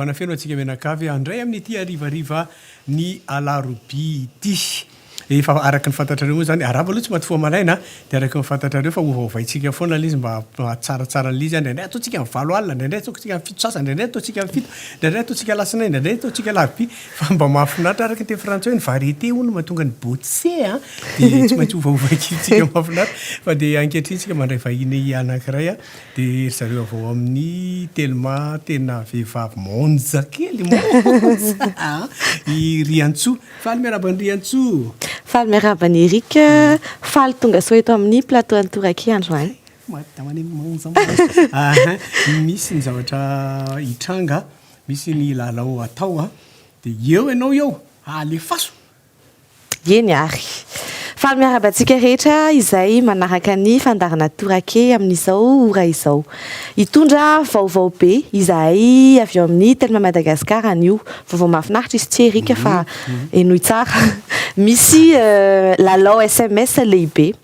Fiarahabana feno antsika mianakavy handray amin'ity harivariva ny alarobia ity. Efa araka ny fantatrareo moa izany, arahaba aloha tsy maty foha maraina dia araka ny fantatrareo fa ovaovaintsika foana ilay izy mba hahatsaratsara an'ilay izy, indraindray ataontsika amin'ny valo alina, indraindray ataontsika amin'ny fito sasany, indraindray ataontsika amin'ny fito, indraindray ataontsika alatsinainy, indraindray ataontsika alarobia fa mba mahafinaritra araka ny teny frantsay hoe ny variété hono mahatonga ny beauté a, dia tsy maintsy ovaovaintsika mahafinaritra fa dia ankehitriny isika mandray vahiny anankiray a. Dia ry zareo avy ao amin'ny Telma tena vehivavy monja kely, monja a! I Riantsoa. Faly miarahaba an'i Riantsoa. Faly miarahaba an'i Eric. Faly tonga soa eto amin'ny plateau an'i Toraky androany. Madama monja monja. Aha, misy ny zavatra hitranga, misy ny lalao atao a! Dia eo ianao eo, alefaso! Eny ary. Faly miarahaba antsika rehetra izay manaraka ny fandaharana Torakey amin'izao ora izao. Hitondra vaovao be izahay avy ao amin'ny Telma Madagascar anio. Vaovao mahafinaritra izy ity Eric fa henoy tsara. Misy lalao sms lehibe.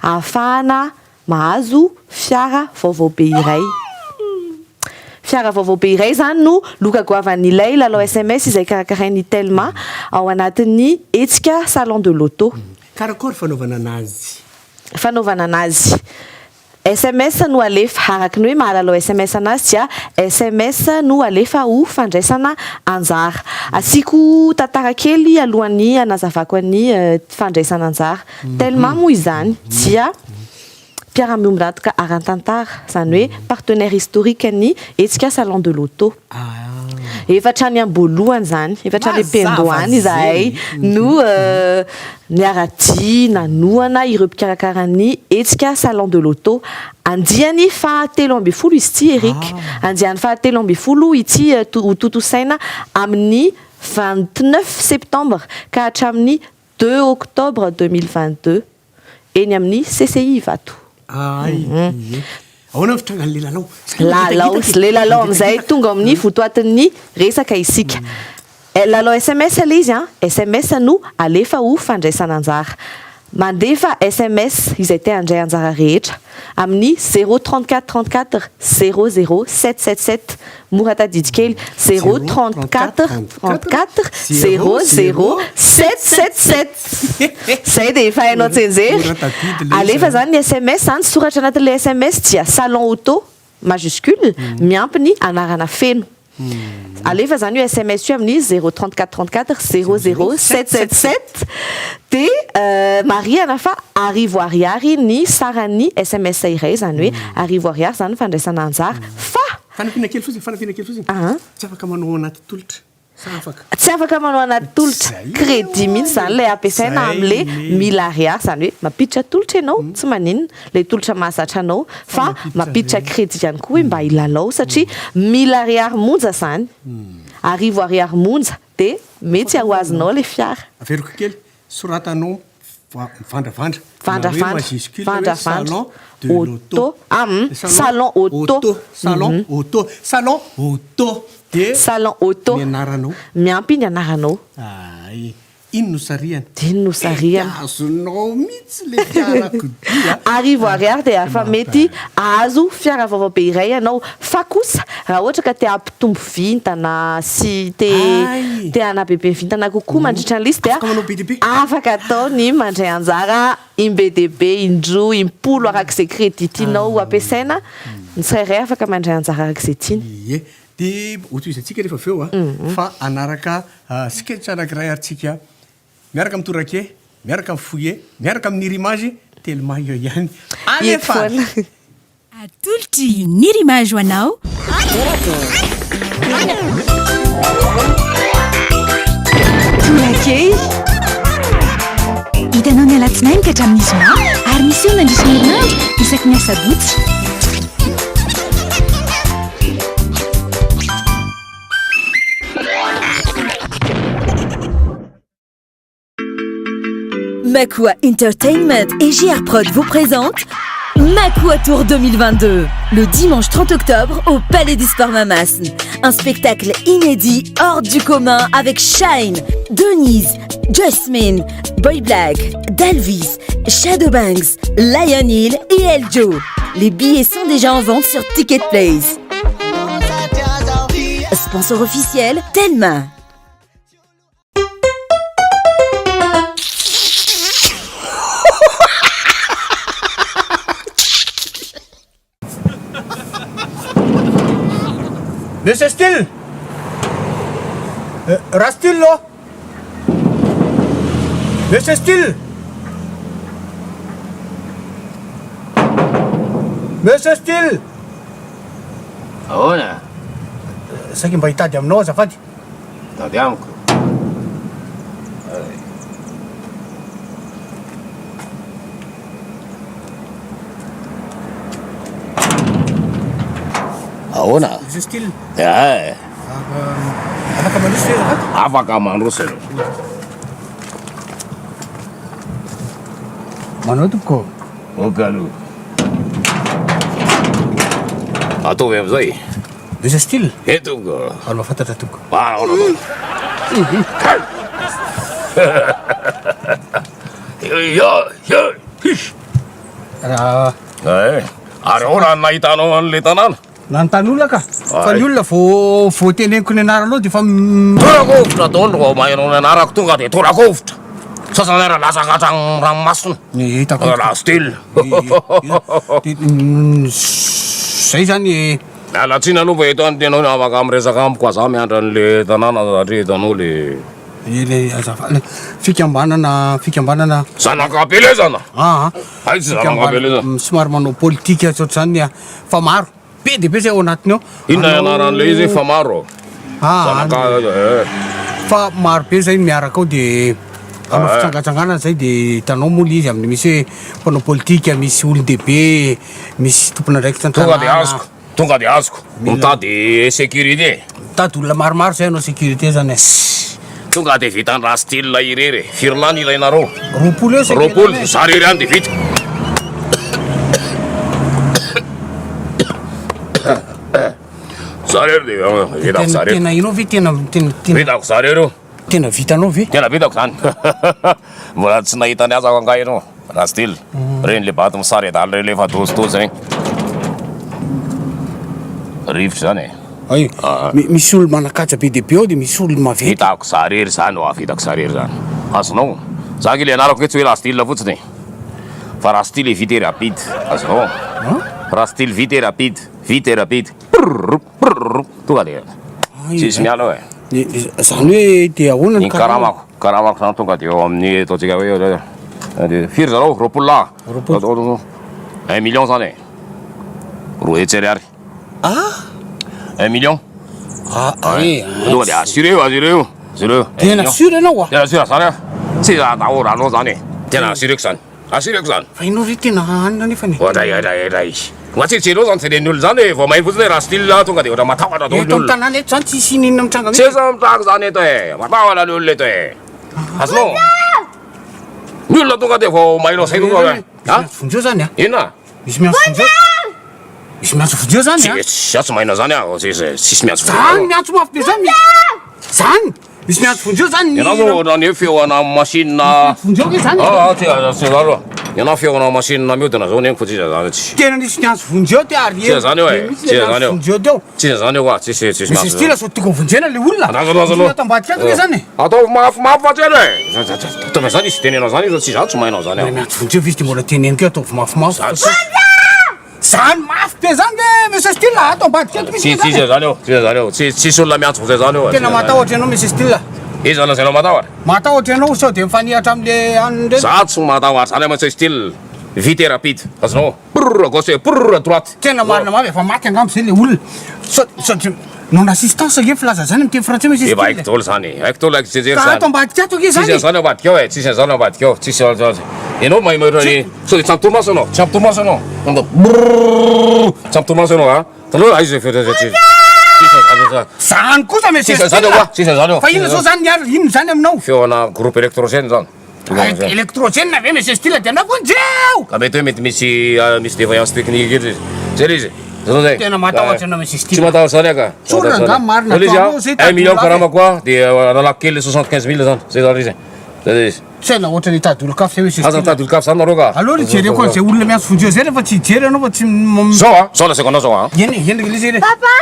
ahafahana mahazo fiara vaovao be iray. Fiara vaovao be iray izany no loka goavan'ilay lalao sms izay karakarain'ny Telma ao anatin'ny hetsika Salon de l'auto. Karakôry fanaovana anazy? Fanaovana anazy. Sms no alefa, araka ny hoe maha-lalao sms anazy dia sms no alefa ho fandraisana anjara. Asiako tantara kely alohan'ny hanazavako ny fandraisana anjara. Telma moa izany dia mpiara-miombon'antoka ara-tantara, izany hoe partenaire historique ny hetsika Salon de l'auto. Efa hatrany am-boalohany izany, efa hatrany am-piandohana izahay no Niara-dia nanohana ireo mpikarakara ny hetsika Salon de l'auto. Andiany faha 13 izy ity Eric. Andiany faha 13 ity ho tontosaina amin'ny 29 septembre ka hatramin'ny deux octobre 2022 eny amin'ny CCI Ivato. Ay, ie. Ahoana ny fitrangan'ilay lalao? Lalao, ilay lalao amin'izay tonga ao amin'ny votoatin'ny resaka isika. Lalao sms ilay izy an, sms no alefa ho fandraisana anjara. Mandefa sms izay te handray anjara rehetra amin'ny zéro 34 34 zéro zéro sept sept sept, mora tadidy kely, zéro 34 34 zéro zéro sept sept sept. Zay dia efa hainao tsianjery. Alefa zany ny sms an, ny soratra anatin'ilay sms dia salon auto majuscule miampy ny anarana feno. Alefa zany io sms io amin'ny zéro 34 34 zéro zéro sept sept sept dia marihana fa arivo ariary ny saran'ny sms iray izany hoe arivo ariary izany ny fandraisana anjara fa Fanampiana kely fotsiny, fanampiana kely fotsiny. Tsy afaka manao anaty tolotra. Sa afaka? Tsy afaka manao anaty tolotra. Crédit mihitsy izany ilay ampiasaina amin'ilay mille ariary, izany hoe mampiditra tolotra ianao, tsy maninona, ilay tolotra mahazatra anao, fa mampiditra crédit ihany koa hoe mba hilalao satria mille ariary monja izany, arivo ariary monja dia mety ho azonao ilay fiara. Averiko kely, soratanao Mivandravandra. Vandravandra. Majuscule hoe salon de l'auto. Salon auto. Salon auto. Salon auto. Dia Salon auto. ny anaranao. Miampy ny anaranao. Ay. Iny no sarihana. Iny no sarihana. Mety azonao mihitsy le fiarakodia. Arivo ariary dia efa mety ahazo fiara vaovao be iray ianao. Fa kosa raha ohatra ka te hampitombo vintana sy te te hanabebe vintana kokoa mandritra ny lisy dia afaka atao ny mandray anjara im-be dia be, in-droa, im-polo araka izay crédit tianao ho ampiasaina, ny tsirairay afaka mandray anjara araka izay tiany. Ie, dia hotohizantsika rehefa avy eo a, fa hanaraka sketch anankiray ary tsika miaraka amin'ny Torake, miaraka amin'ny Foyer, miaraka amin'ny Nirimage, Telma eo ihany. Alefa ary! Atolotry Nirimage ho anao. Torakely. Hitanao ny alatsinainy ka hatramin'ny zoma ary miseho mandritra ny herinandro isaky ny asabotsy. Makua Entertainment et JR Prod vous présentent Makua Tour 2022, le dimanche 30 octobre au Palais des Sports Mamasn. Un spectacle inédit, hors du commun avec Shine, Denise, Jasmine, Boy Black, Dalvis, Shadowbanks, Lion Hill et Eljo. Les billets sont déjà en vente sur Ticket Place. Sponsor officiel, Telma. Monsieur Style Rastyle ô! Monsieur Style Monsieur Style Ahoana? Saika mba hitady aminao azafady. Mitady amiko? Ahoana? Monsieur Style. Eh. Afaka mandroso ve azafady? Afaka mandroso ianao. Manao tompoko. Ok aloha. Ataovy amizay. Monsieur Style. Eh tompoko. Ary mahafantatra tompoko. Ah, ahoana atao? Raha. Eh, ary ahoana no nahitanao an'ilay tanàna? Nanontany olona ka. Fa ny olona vao vao teneniko ny anaranao dia efa Torakovitra daholo vao maheno ny anarako tonga dia torakovitra. Sasany ary latsaka hatrany ranomasina. Ny hitako. Raha style. Zay zany. Miala tsiny aloha fa eto any ianao afaka miresaka amiko fa za miandry an'le tanàna satria hitanao le. Ilay azafady fikambanana fikambanana. Zanak'Ampelezana. Aa. Hay tsy zanak'Ampelezana. Somary manao politika tsy ohatr'izany fa maro be dia be zay ao anatiny ao. Inona ny anaran'ilay izy fa maro? Aa. Zanaka eh. Fa maro be zay ny miaraka ao dia hanao fitsangatsanganana zay dia hitanao moa le izy amin'ny misy hoe mpanao politika, misy olon-dehibe, misy tompon'andraikitra Tonga dia an-tanàna. azoko. Tonga dia azoko. Mitady sécurité. Mitady olona maromaro zay hanao sécurité zany e. Tonga dia vitan'i Rastyle irery e. Firy lahy ny ilainareo? 20 eo sécurité. 20, za irery ihany dia vita. Za irery dia vitako za irery. Tena ianao ve tena tena tena. Vitako za irery io. Tena vitanao ve? Tena vitako zany. Mbola tsy nahita ny asako angaha ianao Rastyle? Reny le bato misary adala reny le efa dosy-dosy reny. Rivotra zany e. Ay, misy olo manakaja be dia be ao dia misy olo maventy. Vitako za rery zany oa, vitako za rery zany. Azonao? Za ange le anarako nge tsy hoe Rastyle fotsiny e. Fa Rastyle vite et rapide. Azonao? Rastyle vite et rapide, vite et rapide. Prrrr prrrr tonga dia tsisy miala ao e. Zany hoe dia ahoana ny karamako? Karamako zany tonga dia eo amin'ny ataontsika hoe firy zareo? 20 lahy? 20. Un million zany e. 200 ariary. Ah! Un million. Ah, eh. Tonga dia assuré io, assuré io. Assuré io. Tena sûr ianao ah? Tena sûr zany ah. Tsy atahoranao zany e. Tena assuré-ko zany. Assureko zany. Fa ianao ve tena hanina nefany e? Oadray oadray oadray. Mba tsy jereo zany jeren'ny olona zany e, vao maheno fotsiny hoe Rastyle tonga dia ohatra matahotra daholo ny Eto olona. an-tanàna eto zany tsisy ininona mitranga mihitsy. Tsisy mitranga zany eto e, matahotra ny olona eto e. Azonao? Ny olona tonga dia vao maheno an'izay tonga hoe. Misy miantso vonjeo zany a. Inona? Misy miantso vonjeo. Misy miantso vonjeo zany a. Tsy, za tsy maheno an'izany aho, tsisy miantso vonjeo. Zany miantso mafy be zany. Zany! Misy miantso vonjeo zany ny. Ianao zao ohatran'ny hoe feo ana machine. Vonjeo ve zany? Ah, tsy tsy zany aloha. Ianao feo ana machine miodina zao neniko fa tsy iza zany tsy. Tena nisy niantso vonjeo teo ary. Tsy zany eo e. Tsy zany eo. Vonjeo teo. Tsy zany eo ah, tsisy tsisy Misy style sao tokony vonjena le olona. Andraso aloha aloha. Ato ambadika ato ve zany e? Ataovy mafimafy fa tsy ela e. Ataovy zany izy tenenao zany izy tsy za tsy mahay anao zany aho. Miantso vonjeo ve izy de mbola teneniko eo ataovy mafimafy. Zany mafy be zany ve Monsieur Style a? Ato ambadika ato misy Tsisy tsisy zany eo, tsisy zany eo. Tsisy tsisy olona miantso vonjeo zany eo. Tena matahotra ianao Monsieur Style. Iza no lazainao matahotra? Matahotra ianao sao dia mifanehatra amle anona ireny. Za tsy matahotra zany Monsieur Style. Vite et rapide. Azonao? Prrr à gauche et prrr à droite. Tena marina mafy, efa maty angamba zay le olona. Sao sao tsy non assistance ange filaza zany amin'ny teny frantsay Monsieur Efa Style. haiko daholo zany e. Haiko daholo haiko tsianjery Ka zany. ato ambadika ato ange zany Tsisy e. an'izany ao ambadika ao e. Tsisy an'izany ao ambadika ao. Tsisy an'izany. Ianao mahay mahay sao dia tsy ampy torimaso ianao. Tsy ampy torimaso ianao. Tonga brrrr. Tsy ampy torimaso ianao a. Hitanao aiza izay feo tsisy an'izany zany. Zany kosa Monsieur Tsisy an'izany Style ao a. a. Tsisy an'izany ao. Fa inona zao zany ny ary inona zany aminao? Feo ana groupe électrogène zany. Électrogène ve Monsieur Style dia anao vonjeo. Ka mety hoe mety misy misy défaillance technique kely izy. Zay le izy. Zay zay. Tena matahotra anao Monsieur Style. Tsy matahotra zany aho ka. Tsorina angaha marina Zay le izy ataonao zay a. Un million tady karamako a dia analako kely le 75 000 zany. Zay zany le izy. Zay le izy. Tsy hainao ohatran'ny hitady olon-kafa zay Monsieur Aza Style. mitady olon-kafa zany nareo ka. Aleo ry jereko an'izay olona miantso vonjeo zay rehefa tsy hijery ianao fa tsy Zao a, zao lazaiko anao zao a. Eny e, eny ry le izy eny e. Papa!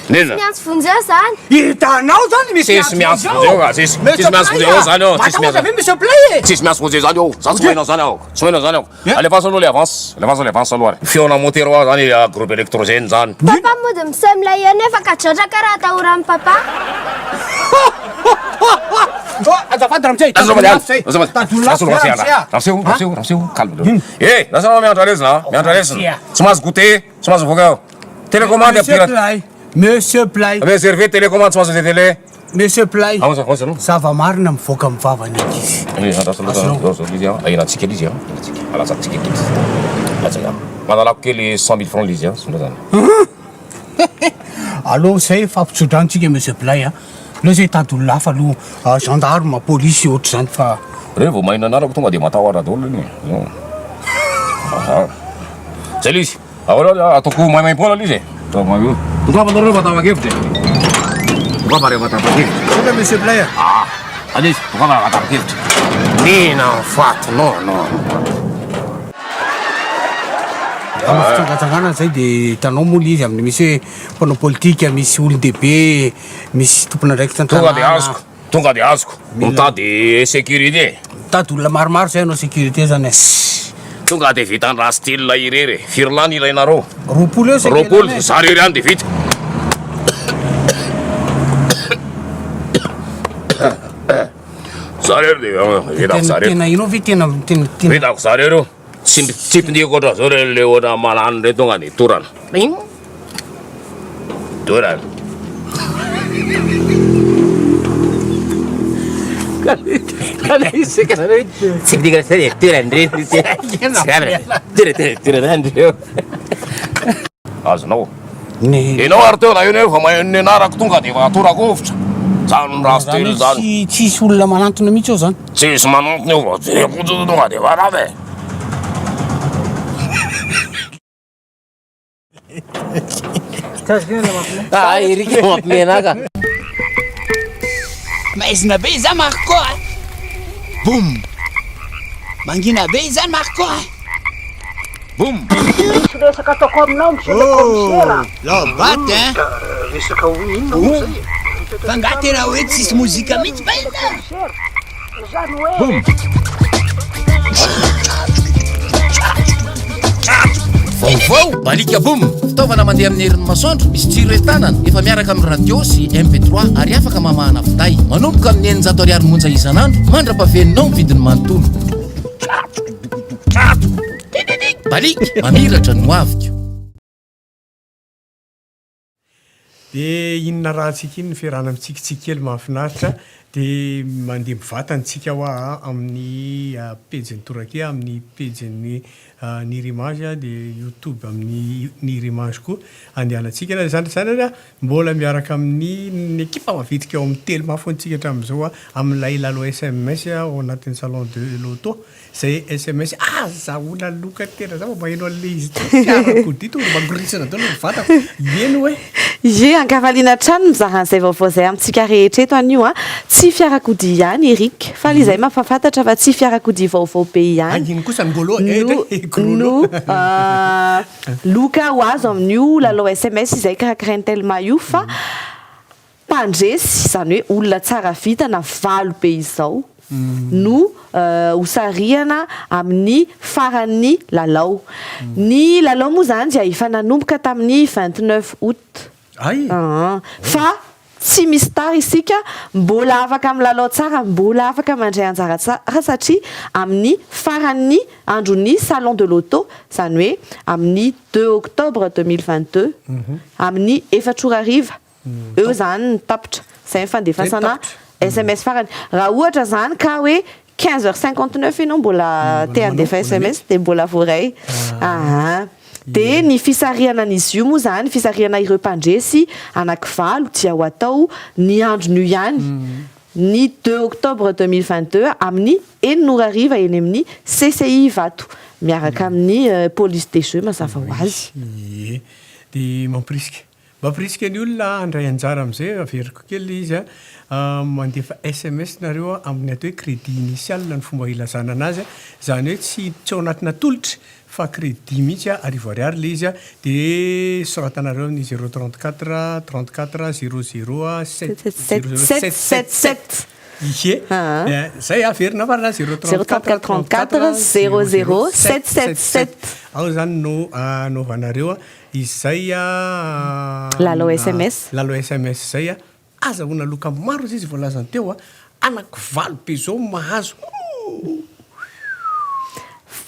Nena. Tsy miantso vonjeo zany. Hitanao zany misy Tsisy miantso vonjeo ka, tsisy. Tsisy miantso vonjeo ao zany ao, tsisy miantso. Matahotra ve Monsieur Play e? Tsisy miantso vonjeo zany ao. Za tsy mahay anao zany aho. Tsy mahay anao zany aho. Alefaso aloha le avance. Alefaso le avance aloha ary. Feona moteur ao zany groupe électrogène zany. Papa mody miseho milay eo nefa kadradraka raha atahoran'i papa. Azafady ramose. Azafady, azafady. Ramose, ramose, ramose, calme. Eh, lasa anao mianatra lesona, mianatra lesona. Tsy mahazo goûter, tsy mahazo mivoaka eo. Télécommande Monsieur ampirana. Play. Monsieur Play. Réservé télécommande tsy mahazo mandeha télé. Monsieur Play. Aoza, aoza aloha. Zava-marina mivoaka amin'ny vavan'ny ankizy. Eh, andraso aloha, zao, zao izy an. Ahirantsika kely izy an. Ahirantsika. Alatsatsika kely izy. Alatsaka. Manalako kely 100 000 francs izy an, sonda zany. Aleo zay fampitsodrano-tsika Monsieur Play a. Aleo zay hitady olona hafa aloha, gendarme, polisy ohatr'izany fa. Reo vao maheno anarako tonga dia matahotra daholo iny e. Aha. Zay le izy. Ahoana aloha ataoko maimaimpoana le izy e. Ataoko maimaimpoana. Tongava nareo rehefa tapa-kevitra e. Tongava rehefa tapa-kevitra. Misaotra Monsieur Play a. Ah, allez, tongava rehefa tapa-kevitra. Mena faty non non. Amin'ny fitsangatsanganana zay dia hitanao moa le izy amin'ny misy hoe mpanao politika, misy olon-dehibe, misy tompon'andraikitra Tonga dia an-tanàna. azoko, tonga dia azoko. Mitady sécurité. Mitady olona maromaro zay hanao sécurité zany e. Tonga dia vitan'i Rastyle irery e. Firy lahy ny ilainareo? 20 eo saika 20, ilaina e. za irery ihany dia vita. Za irery dia vitako za irery. Tena ianao ve tena tena tena. Vitako za irery io. Tsy tsy pindiako ohatran'izao re le ohatra malany re tonga de torana. Torana. Tsy pindiako ohatran'izao de torana re. Torana torana torana reo. Azonao. Enao ary teo raha eo nefa maheno ny anarako tonga de efa atorako hovitra. Zany ratsy telo zany. Tsy tsisy olona manantona mihitsy eo zany. Tsisy manantona eo fa jereko fotsiny tonga de efa rava e. Ah, Eric mampime anah ka. Maizina be iza Marco a! Boum! Mangina be iza Marco a! Boum! Misy resaka ataoko aminao monsieur le commissaire a! Laobaty hein! Resaka ho inona moa zay e? Fa nga tena hoe tsisy mozika mihitsy va iza? Zany hoe. Boum! Vaovao! Balika Boom! Fitaovana mandeha amin'ny herin'ny masoandro, misy jiro entanana, efa miaraka amin'ny radio sy MP3 ary afaka mamahana finday. Manomboka amin'ny 600 ariary monja isan'andro mandra-pahaveninao ny vidiny manontolo. Baliaka, mamiratra ny hoaviko. Dia iny narahantsika iny ny fiarahana mitsikitsiky kely mahafinaritra dia mandeha mivantana tsika hoa amin'ny pejin'ny Torakea amin'ny pejin'ny Nirimage dia youtube amin'ny Nirimage koa andehanantsika na izany na izany ary mbola miaraka amin'ny ny ekipa mavitrika ao amin'ny Telma foana tsika hatramin'izao amin'ilay lalao sms ao anatin'ny salon de l'auto. Zay sms azahoana loka tena za vao maheno an'le izy ty fiarakodia tonga de mangoritsina daholo ny vatako eny oe. Ie, ankafaliana hatrany mizara an'izay vaovao izay amintsika rehetra eto anio an! Tsy fiarakodia ihany Eric, faly izahay mampahafantatra fa tsy fiarakodia vaovao be ihany Angino kosa Ngolo eh no Grolo. no loka ho azo amin'io lalao sms izay karakarain'ny Telma io fa Mpandresy, izany hoe olona tsara vintana valo be izao no hosarihana amin'ny faran'ny lalao. Ny lalao moa izany dia efa nanomboka tamin'ny 29 août. Fa tsy misy tara isika, mbola afaka milalao tsara, mbola afaka mandray anjara tsara satria amin'ny faran'ny andron'ny salon de l'auto, izany hoe amin'ny deux octobre 2022, amin'ny efatra ora hariva Eo izany ny tapitra. Izay ny fandefasana sms farany. Raha ohatra izany ka hoe 15 heures 59 ianao mbola te handefa sms dia mbola voaray. Aa. Dia ny fisarihana an'izy io moa izany, fisarihana ireo mpandresy anakivalo dia ho atao ny andron'io ihany, ny deux octobre 2022 amin'ny enina ora hariva eny amin'ny CCI Ivato, miaraka amin'ny police des jeux mazava ho azy. Ie. Dia mampirisika Mampirisika ny olona handray anjara amin'izay, averiko kely ilay izy an, mandefa sms nareo amin'ny atao hoe crédit initial ny fomba ilazana anazy, izany hoe tsy tsy ao anatina tolotra fa crédit mihitsy a, 1000 ariary le izy a, de soratanareo amin'ny 0 34 34 00 7 0 7 7 7. Ie, zay averina farana: 0 34 34 00 7 7 7. Ao zany no anaovanareo a izay a Lalao SMS. Lalao SMS zay a, azahoana loka maro izy izy voalazany teo a, anaky valo be zao mahazo.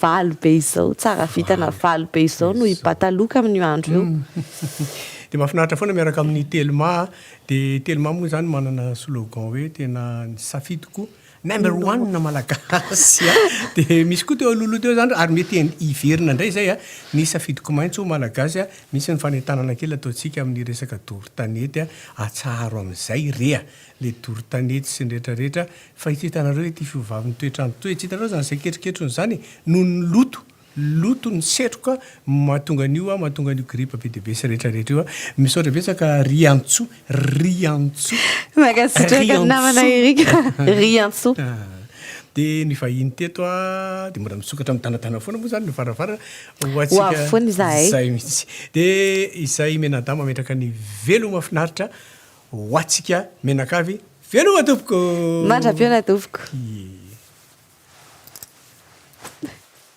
Valo be izao, tsara vitana, valo be izao no hibataloka amin'io andro io. De mahafinaritra foana miaraka amin'ny Telma. De Telma moa zany manana slogan hoe tena ny safidiko number one na malagasy a. De misy koa teo alohaloha teo zany, ary mety hiverina indray zay a, ny safidiko maintso malagasy a. Misy ny fanentanana kely ataontsika amin'ny resaka doro tanety a, atsaharo amin'izay rea le doro tanety sy ny rehetrarehetra, fa ity hitanareo ity fiovavan'ny toetrandro toy tsy hitanareo zany zay ketroketrony zany noho ny loto loto ny setroka mahatonga an'io a, mahatonga an'io grippe be dia be sy rehetrarehetra io a. Misaotra betsaka Riantso, Riantso. Mankasitraka namana Erika Riantso. De ny vahiny teto a, de mbola misokatra midanadana foana moa zany ny varavarana ho avy foana izahay. Zay mihitsy. De izay menada mametraka ny veloma finaritra ho atsika menakavy. Veloma tompoko. Mandra-pihaona tompoko. Ie.